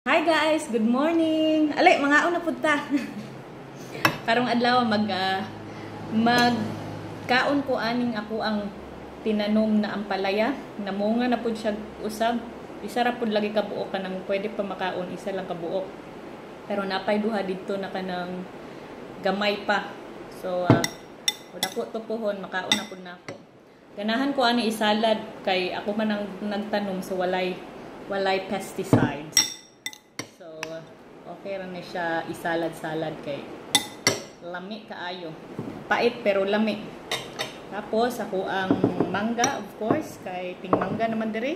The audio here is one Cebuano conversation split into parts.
Hi guys, good morning. Alay, mga una pud ta. Karong adlaw mag kaon ko aning ako ang tinanom na ampalaya. Namunga na pud siya usab. Isa ra pud lagi ka buok kanang pwede pa makaon, isa lang ka buok. Pero napay duha didto na kanang gamay pa. So dako to pohon, makaon na pud nako. Ganahan ko ani isalad kay ako man ang nagtanom, so walay pesticides. Okay ra ni siya isalad-salad kay lami kaayo. Pait pero lami. Tapos ako ang mangga, of course, kay ting mangga naman diri.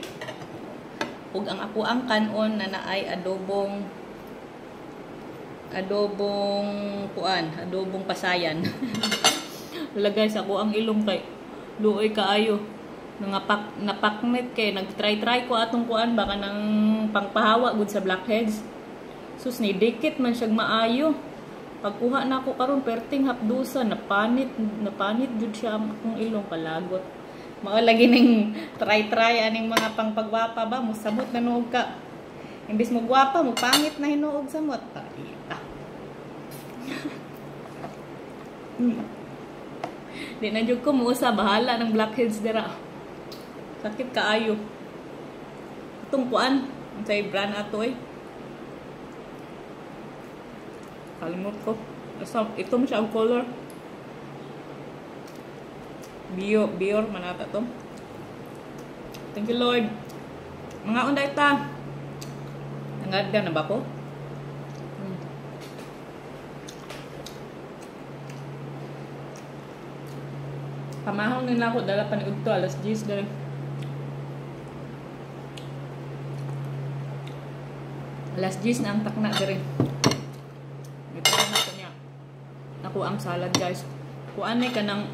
Ug ang ako ang kanon na naay adobong kuan, adobong pasayan. Lagay sa ako ang ilong kay luoy kaayo. Nangapak napaknet kay nagtry-try ko atong kuan baka nang pangpahawa gud sa blackheads. Sus, ni dikit man siyang maayo. Pagkuha na ako karon perting hapdusa, napanit jud siya ang akong ilong, kalagot. Mao lagi ning try-try aning mga pangpagwapa ba, musamot na nuog ka. Imbis mo gwapa, mo pangit na hinuog samot. Tarita. Di na jud ko muusa, bahala ng blackheads dira. Sakit kaayo. Atong kuan, unsay brand ato eh. Kalimot ko. Basta, ito mo siya ang color. Bior manata to. Thank you Lord. Mga unday ta. Nangadga na ba ko? Pamahong nila ako dala pa ni udto alas 10 dali. Alas 10 na ang takna diri. Ako ang salad guys. Kuan ni kanang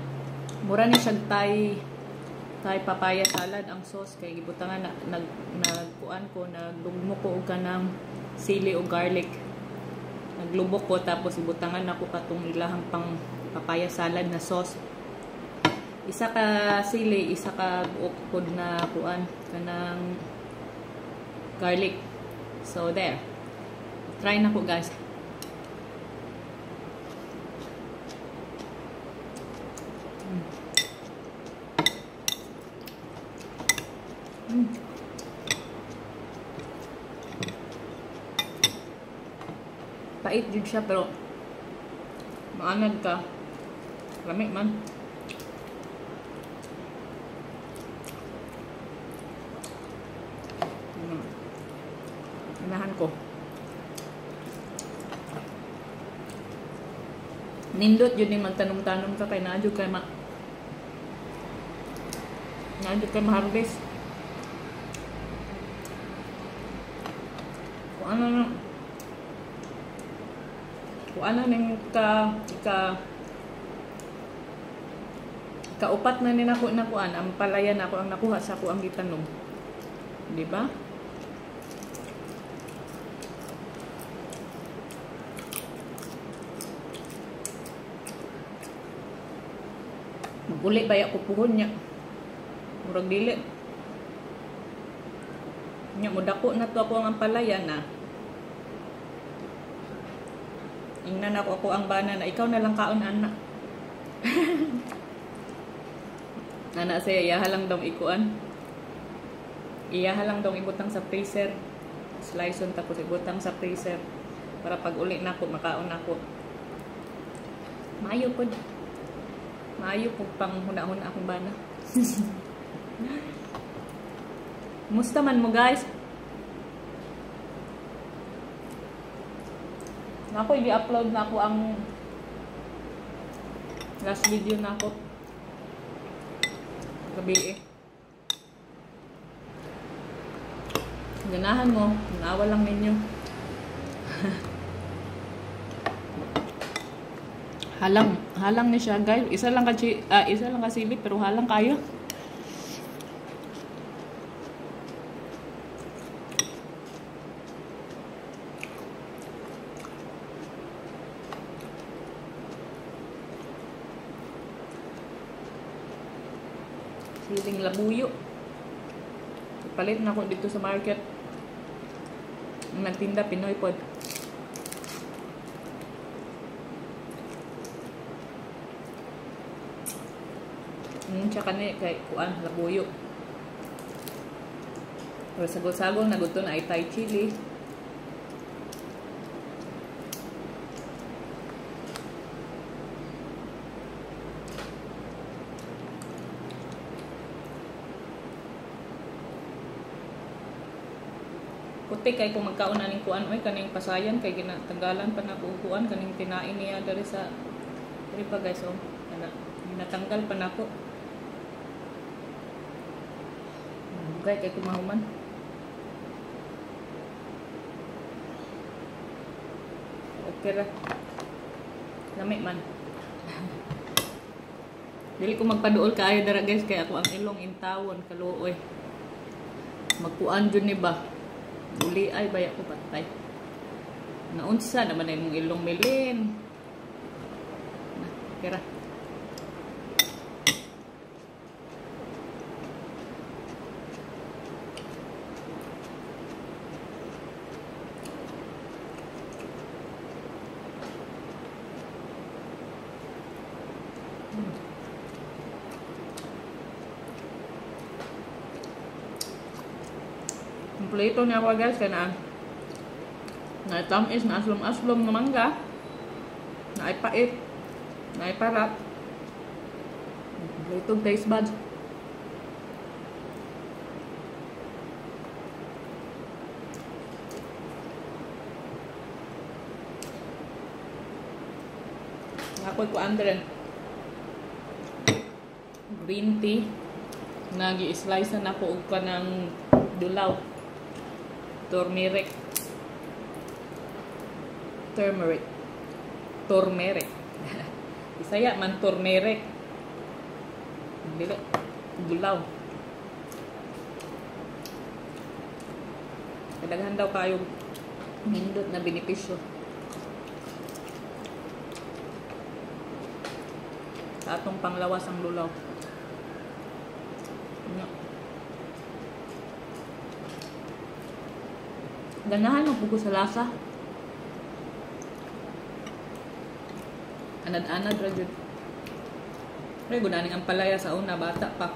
mura ni siyag Thai papaya salad ang sauce kay gibutangan na, nagkuan ko, naglugmo ko og kanang sili o garlic. Naglubok ko tapos ibutangan nako katong ilahang pang papaya salad na sauce. Isa ka sili, isa ka buok pod na kuan kanang garlic. So there. Try na ko guys. Pait jud siya pero maanad ka. Lami man. Inahan ko. Nindot jud ning magtanom-tanom ka kay naa jud kay ma-harvest. Kung ano ning kaupat na ni nako nakuan ang palaya na ako ang nakuha sa ako ang gitanom, di ba? Maguli baya ko puhon niya, murag dili nya modako na to ako ang ampalaya na. Ingnan ako ang bana na ikaw na lang kaon anak. Ana siya iyaha lang daw ikuan. Iyaha lang daw ibutang sa freezer. Slice on tapos ibutang sa freezer para pag uli nako makaon nako. Maayo pud. Maayo pud pang huna-huna akong bana. Musta man mo guys? Nako, i-upload na ako ang last video na ako. Gabi eh. Ganahan mo, naawa lang ninyo. Halang ni siya guys. Isa lang ka sili pero halang kayo. Siling labuyo. Palit na ako dito sa market. Ang nagtinda Pinoy pod. Tsaka ni kay kuan labuyo. Pero sagol-sagol na gud to na ay Thai chili. Puti kay kung magkaon aning kuan oy kaning pasayan kay ginatanggalan pa na kuan kaning tinain niya diri sa diri pa guys oh ana ginatanggal pa nako. Dugay kay kumahuman. Okay ra. Lami man. Dili ko magpaduol kaayo dara guys kay ako ang ilong intawon kaluoy. Magkuan jud ni ba? Uli ay baya ko patay. Naunsa naman ay mong ilong milin. Na, okay ra. Kompleto niya ako guys kaya na tamis na aslom-aslom na mangga, na ay pait, na ay parap. Kompleto taste buds. Ako ko andre green tea nagi-slice na ako og kanang dulaw. Turmeric. Turmeric. Turmeric. Bisaya man turmeric. Dili dulaw. Kadaghan daw kayo nindot na benepisyo. Sa atong panglawas ang lulaw. Ganahan mo pugo sa lasa. Anad-anad ra jud. Pre gunaning ang palaya sa una bata pa.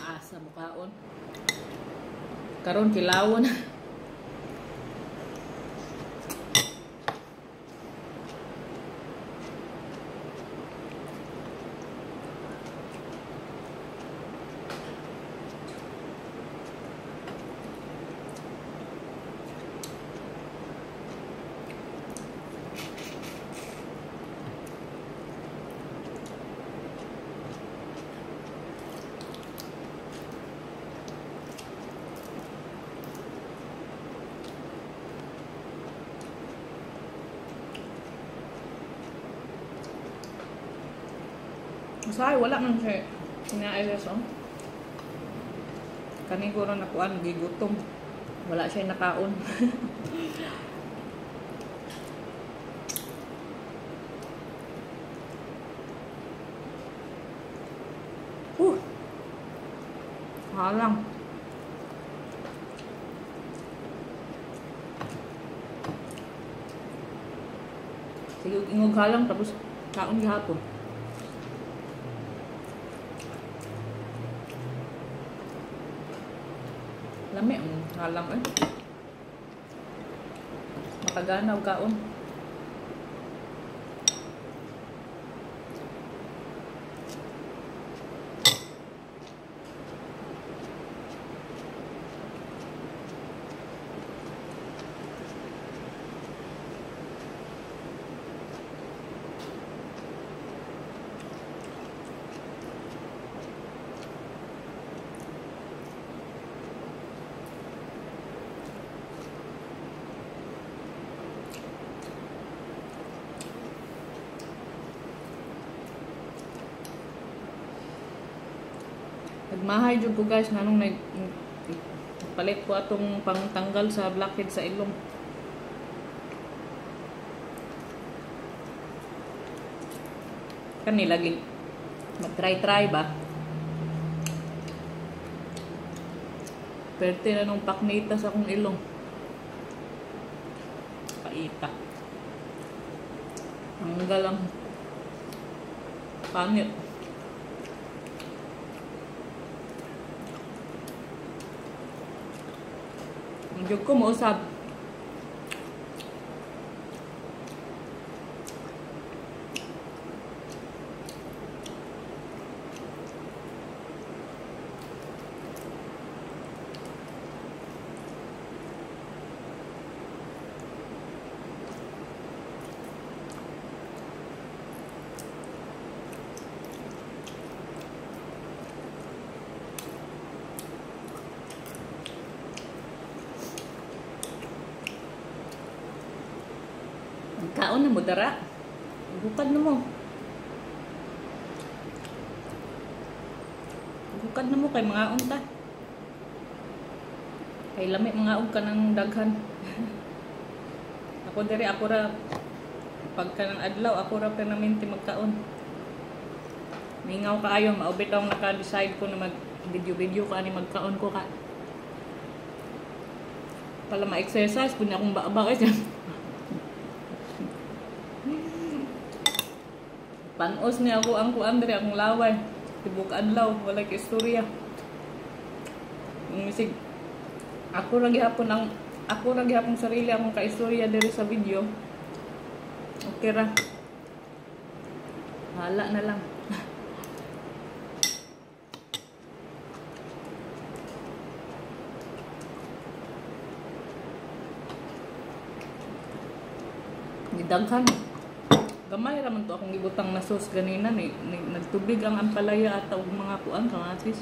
Asa mukaon. Karon kilawon. Usahay, wala man siya kinaayos, oh. Kaniguro na kuan, gigutom. Wala siya nakaon. Halang. Sige, ingog halang tapos kaon gihapon. Lami ang halang eh. Makagana og kaon. Nagmahay jud ko guys nganong nagpalit ko atong pangtanggal sa blackhead sa ilong. Kani lagi mag-try-try ba? Perte na nung paknita sa akong ilong. Paita. Tanggal ang pangit. Ang ko mausap. Kaon na mo dara. Bukad na mo. Bukad na mo kay mga unta. Kay lami mga og kanang daghan. Ako diri ako ra pagka ng adlaw ako ra permanente magkaon. Mingaw kaayo mao bitaw naka-decide ko na mag video-video ko ani magkaon ko ka. Pala ma-exercise pud na akong baba eh. Panos niya ako ang kuan diri akong laway. Tibok adlaw wala kay istorya. Misig ako ra gihapon ang ako ra gihapon sarili akong kaistorya diri sa video. Okay ra. Hala na lang. Gidaghan. Gamay ra man to akong gibutang na sauce ganina ni nagtubig ang ampalaya at og mga kuan kamatis.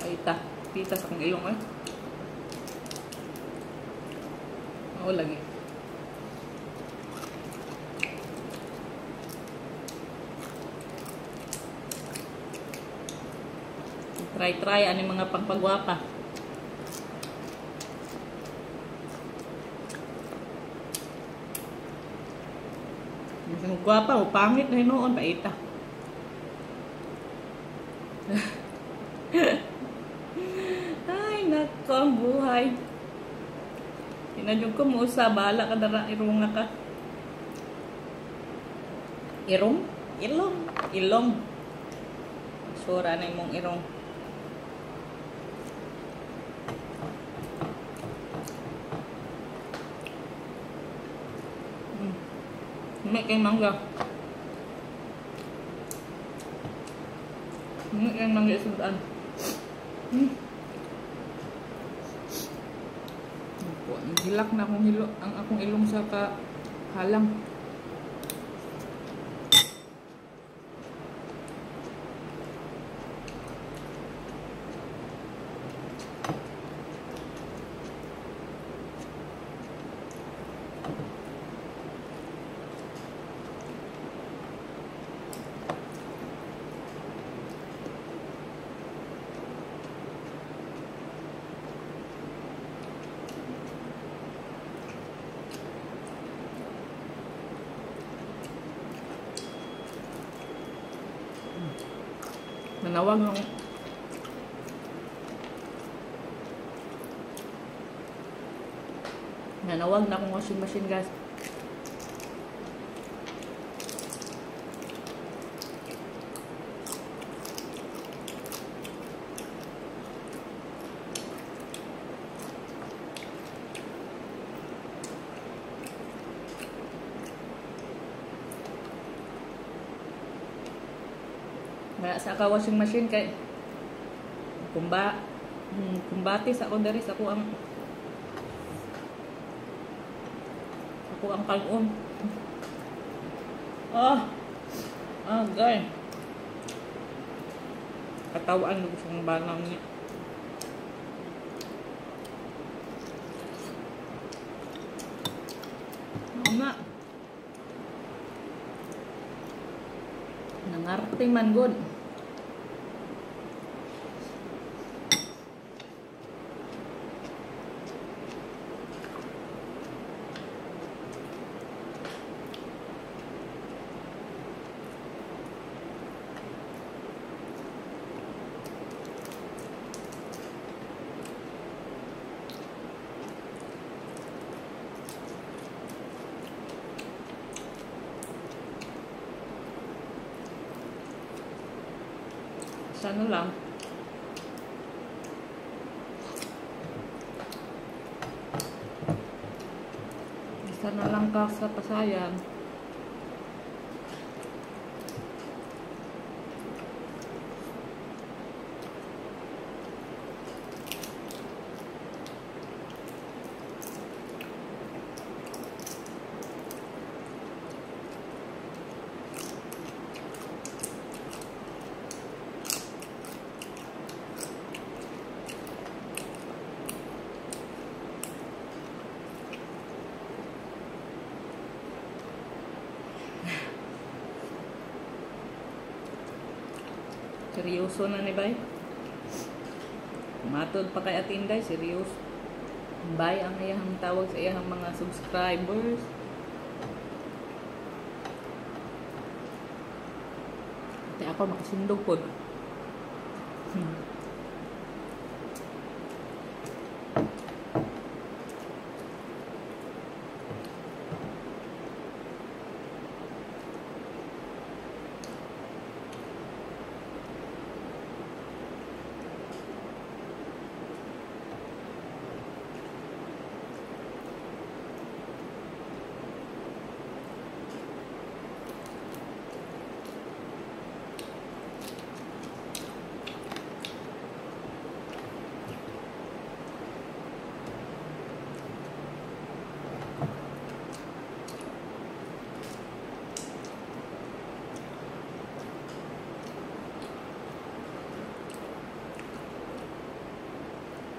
Paita, pita sa akong ilong eh. Mao lagi. Try-try ani mga pangpagwapa. Bisan gwapa o pangit na hinuon paita. Ay nako ang buhay. Tinadyo ko mo usa bahala ka dara irong na ka. Irong? Ilong, ilong. Sura na imong irong. May kay mangga. May kay mangga sudan. Hilak na akong hilo, ang akong ilong sa kahalang. Nanawag ng nanawag na akong washing machine, guys. Wala sa ka washing machine kay kumbati sa ako diri sa ako ang kanon. Guys. Katawaan ko sa banang niya. Nga. Nangarte man god. Isa na lang. Isa na lang ka sa pasayan. Seryoso na ni Bay. Matod pa kay Ate Inday, seryoso. Bay ang iyang tawag sa iyang mga subscribers. Ate ako makasundog pod.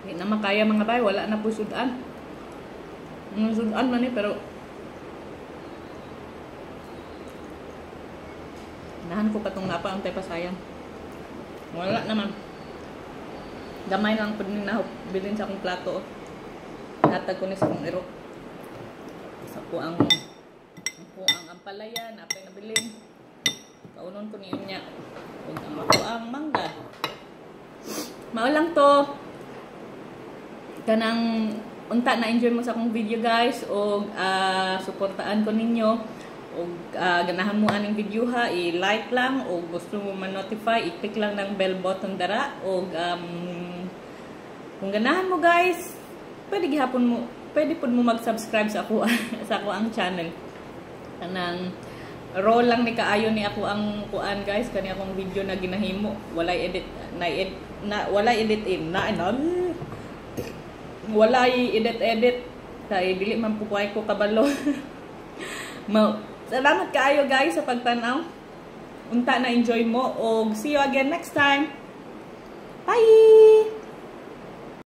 Hindi na makaya mga bay, wala na po sudan. Sudan man eh, pero nahan ko patong napa ang tay pasayan. Wala naman. Gamay lang po ni bilin sa akong plato. Natag ko ni sa akong iro. Sa po ang ampalaya, napay nabilin. Kaunon ko niyo niya. Ug ang ako ang mangga. Mao lang to. Kanang unta na enjoy mo sa akong video guys, og suportaan ko ninyo, og ganahan mo aning video ha, i-like lang, og gusto mo ma-notify, i-click lang ng bell button dara, og kung ganahan mo guys, pwede gihapon mo, pwede pud mo mag-subscribe sa ako sa ako ang channel. Kanang roll lang ni kaayo ni ako ang kuan guys, kani akong video na ginahimo, walay edit na, na walay edit in na ano, walay edit-edit kay dili man po ko kabalo. Salamat kaayo guys sa pagtan-aw. Unta na enjoy mo og see you again next time. Bye.